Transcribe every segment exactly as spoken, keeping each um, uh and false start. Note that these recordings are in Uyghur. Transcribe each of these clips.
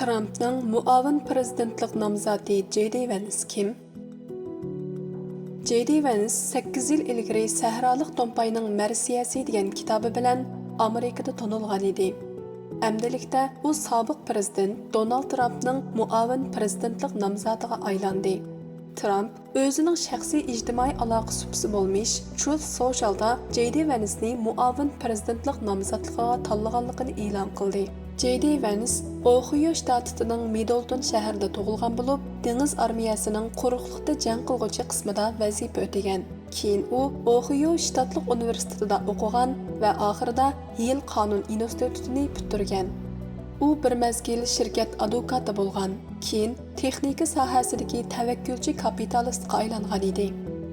ترامپنىڭ مۇئاۋىن پىرېزىدېنتلىق نامزاتى جېي دى ۋەنس كىم؟ جېي دى ۋەنس سەككىز يىل ئىلگىرى سەھرالىق تومپاينىڭ مەرسىيەسى دېگەن كىتابى بىلەن ئامېرىكىدا تونۇلغان ئىدى. ئەمدىلىكتە ئۇ سابىق پىرېزىدېنت دونالد ترامپنىڭ مۇئاۋىن پىرېزىدېنتلىق نامزاتىغا ئايلاندى. ترامپ ئۆزىنىڭ شەخسىي ئىجتىمائىي ئالاقە سۇپىسى بولمىش ترۇث سوشىيالدا جېي دى ۋەنسنى مۇئاۋىن پىرېزىدېنتلىق نامزاتلىقىغا تاللىغانلىقىنى ئېلان قىلدى. جېي دى ۋەنس ئوھىيو شتاتىنىڭ مىدلتون شەھىرىدە تۇغۇلغان بولۇپ، دېڭىز ئارمىيەسىنىڭ قۇرۇقلۇقتا جەڭ قىلغۇچى قىسمىدا ۋەزىپە ئۆتىگەن. كېيىن ئۇ ئوھىيو شتاتلىق ئۇنىۋېرسىتېتىدا ئوقۇغان ۋە ئاخىرىدا يېل قانۇن ئىنستىتۇتىنى پۈتتۈرگەن. ئۇ بىر مەزگىل شىركەت ئادۋوكاتى بولغان، كېيىن تېخنىكا ساھەسىدىكى تەۋەككۈلچى كاپىتالىستقا ئايلانغان ئىدى.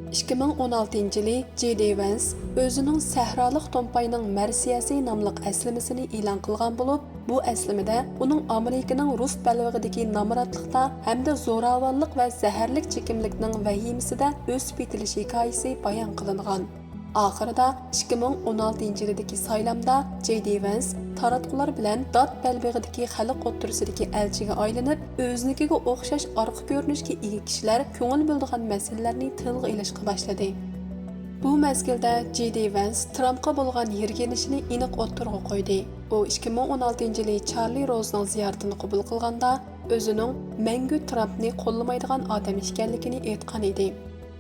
ئىككى مىڭ ئون ئالتىنچى يىلى جېي دى ۋەنس ئۆزىنىڭ سەھرالىق تومپاينىڭ مەرسىيەسى ناملىق ئەسلىمىسىنى ئېلان قىلغان بولۇپ، بۇ ئەسلىمىدە ئۇنىڭ ئامېرىكىنىڭ رۇس بەلبېغىدىكى نامراتلىقتا ھەمدە زوراۋانلىق ۋە زەھەرلىك چېكىملىكنىڭ ۋەھىمىسىدە ئۆسۈپ يېتىلىش ھېكايىسى بايان قىلىنغان. ئاخىرىدا ئىككى مىڭ ئون ئالتىنچى يىلىدىكى سايلامدا جېي دى ۋەنس تاراتقۇلار بىلەن دات بەلبېغىدىكى خەلق ئوتتۇرىسىدىكى ئەلچىگە ئايلىنىپ، ئۆزىنىڭكىگە ئوخشاش ئارقا كۆرۈنۈشكە ئىگە كىشىلەر كۆڭۈل بۆلىدىغان مەسىلىلەرنى تىلغا ئېلىشقا باشلىدى. بۇ مەزگىلدە جېي دى ۋەنس ترامپقا بولغان يىرگىنىشىنى ئېنىق ئوتتۇرىغا قويدى. ئۇ ئىككى مىڭ ئون ئالتىنچى يىلى چارلى روزنىڭ زىيارىتىنى قوبۇل قىلغاندا، ئۆزىنىڭ مەڭگۈ ترامپنى قوللىمايدىغان ئادەم ئىكەنلىكىنى ئېيتقان ئىدى.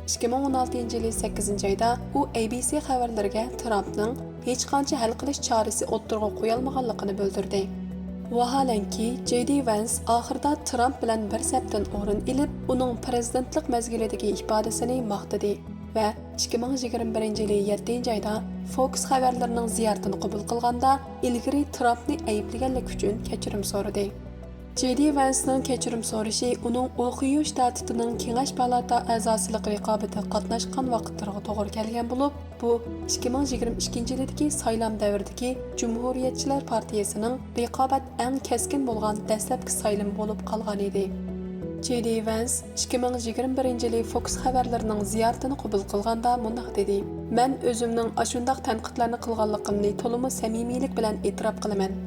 ئىككى مىڭ ئون ئالتىنچى يىلى سەككىزىنچى ئايدا ئۇ ئەي بى سى خەۋەرلىرىگە ترامپنىڭ ھېچقانچە ھەل قىلىش چارىسى ئوتتۇرىغا قويالمىغانلىقىنى بىلدۈردى. ۋاھالەنكى، جېي دى ۋەنس ئاخىرىدا ترامپ بىلەن بىر سەپتىن ئورۇن ئېلىپ، ئۇنىڭ پىرېزىدېنتلىق مەزگىلىدىكى ئىپادىسىنى ماختىدى ۋە ئىككى مىڭ يىگىرمە بىرىنچى يىلى يەتتىنچى ئايدا فوكس خەۋەرلىرىنىڭ زىيارىتىنى قوبۇل قىلغاندا، ئىلگىرى ترامپنى ئەيىبلىگەنلىكى ئۈچۈن كەچۈرۈم سورىدى. جېي دى ۋەنسنىڭ كەچۈرۈم سورىشى ئۇنىڭ ئوھىيو شتاتىنىڭ كېڭەش پالاتا ئەزاسىلىق رىقابىتىگە قاتناشقان ۋاقىتلىرىغا توغرا كەلگەن بولۇپ، بۇ ئىككى مىڭ يىگىرمە ئىككىنچى يىلىدىكى سايلام دەۋرىدىكى جۇمھۇرىيەتچىلەر پارتىيىسىنىڭ رىقابەت ئەڭ كەسكىن بولغان دەسلەپكى سايلىمى بولۇپ قالغان ئىدى. جېي دى ۋەنس ئىككى مىڭ يىگىرمە بىرىنچى يىلى فوكس خەۋەرلىرىنىڭ زىيارىتىنى قوبۇل قىلغاندا مۇنداق دېدى: «مەن ئۆزۈمنىڭ ئاشۇنداق تەنقىدلەرنى قىلغانلىقىمنى تولىمۇ سەمىمىيلىك بىلەن ئېتىراپ قىلىمەن.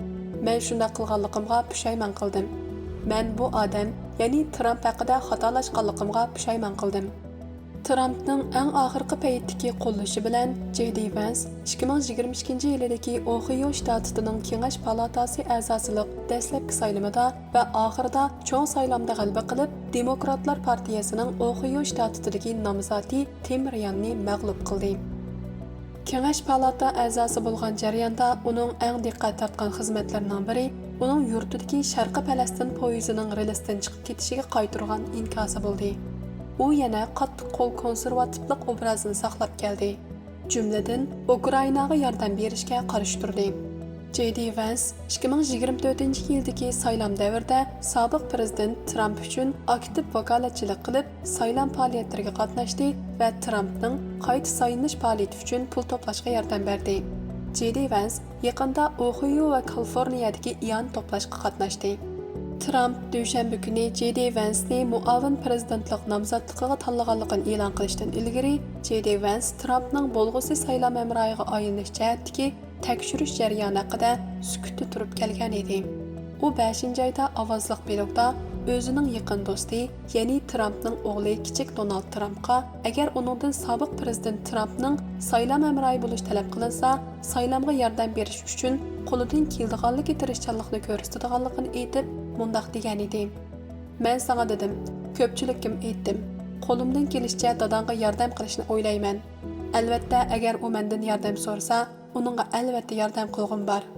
مەن شۇنداق قىلغانلىقىمغا پۇشايمان قىلدىم. مەن بۇ ئادەم، يەنى ترامپ ھەققىدە خاتالاشقانلىقىمغا پۇشايمان قىلدىم.» ترامپنىڭ ئەڭ ئاخىرقى پەيتتىكى قوللىشى بىلەن جېي دى ۋەنس ئىككى مىڭ يىگىرمە ئىككىنچى يىلىدىكى ئوھىيو شتاتىنىڭ كېڭەش پالاتاسى ئەزاسىلىق دەسلەپكى سايلىمىدا ۋە ئاخىرىدا چوڭ سايلامدا غەلىبە قىلىپ، دېموكراتلار پارتىيەسىنىڭ ئوھىيو شتاتىدىكى نامزاتى تىم رىياننى مەغلۇپ قىلدى. كېڭەش پالاتا ئەزاسى بولغان جەرياندا ئۇنىڭ ئەڭ دىققەت تارتقان خىزمەتلىرىنىڭ بىرى ئۇنىڭ يۇرتىدىكى شەرقىي پەلەستىن پويىزىنىڭ رېلىستىن چىقىپ كېتىشىگە قايتۇرغان ئىنكاسى بولدى. ئۇ يەنە قاتتىق قول كونسېرۋاتىپلىق ئوبرازىنى ساقلاپ كەلدى. جۈملىدىن، ئۇكرائىناغا ياردەم بېرىشكە قارشى تۇردى. جېي دى ۋەنس ئىككى مىڭ يىگىرمە تۆتىنچى يىلدىكى سايلام دەۋرىدە سابىق پىرېزىدېنت ترامپ ئۈچۈن ئاكتىپ ۋاكالەتچىلىك قىلىپ، سايلام پائالىيەتلىرىگە قاتناشتى ۋە ترامپنىڭ قايتا سايلىنىش پائالىيىتى ئۈچۈن پۇل توپلاشقا ياردەم بەردى. جېي دى ۋەنس يېقىندا ئوھىيو ۋە كالىفورنىيەدىكى ئىئانە توپلاشقا قاتناشتى. ترامپ دۈشەنبە كۈنى جېي دى ۋەنسنى مۇئاۋىن پىرېزىدېنتلىق نامزاتلىقىغا تاللىغانلىقىنى ئېلان قىلىشتىن ئىلگىرى، جېي دى ۋەنس ترامپنىڭ بولغۇسى سايلام ھەمراھىغا ئايلىنىش جەھەتتىكى تەكشۈرۈش جەريانى ھەققىدە سۈكۈتتە تۇرۇپ كەلگەن ئىدى. ئۇ بەشىنچى ئايدا ئاۋازلىق بىلوگدا ئۆزىنىڭ يېقىن دوستى، يەنى ترامپنىڭ ئوغلى كىچىك دونالد ترامپقا، ئەگەر ئۇنىڭدىن سابىق پىرېزىدېنت ترامپنىڭ سايلام ھەمراھى بولۇش تەلەپ قىلىنسا، سايلامغا ياردەم بېرىش ئۈچۈن قولىدىن كېلىدىغانلىكى تىرىشچانلىقنى كۆرسىتىدىغانلىقىنى ئېيتىپ، مۇنداق دېگەن ئىدى: «مەن ساڭا دېدىم، كۆپچىلىككىمۇ ئېيتتىم، قولۇمدىن كېلىشىچە داداڭغا ياردەم قىلىشنى ئويلايمەن. ئەلۋەتتە، ئەگەر ئۇ مەندىن ياردەم سورىسا، ئۇنىڭغا ئەلۋەتتە ياردەم قىلغۇم بار.»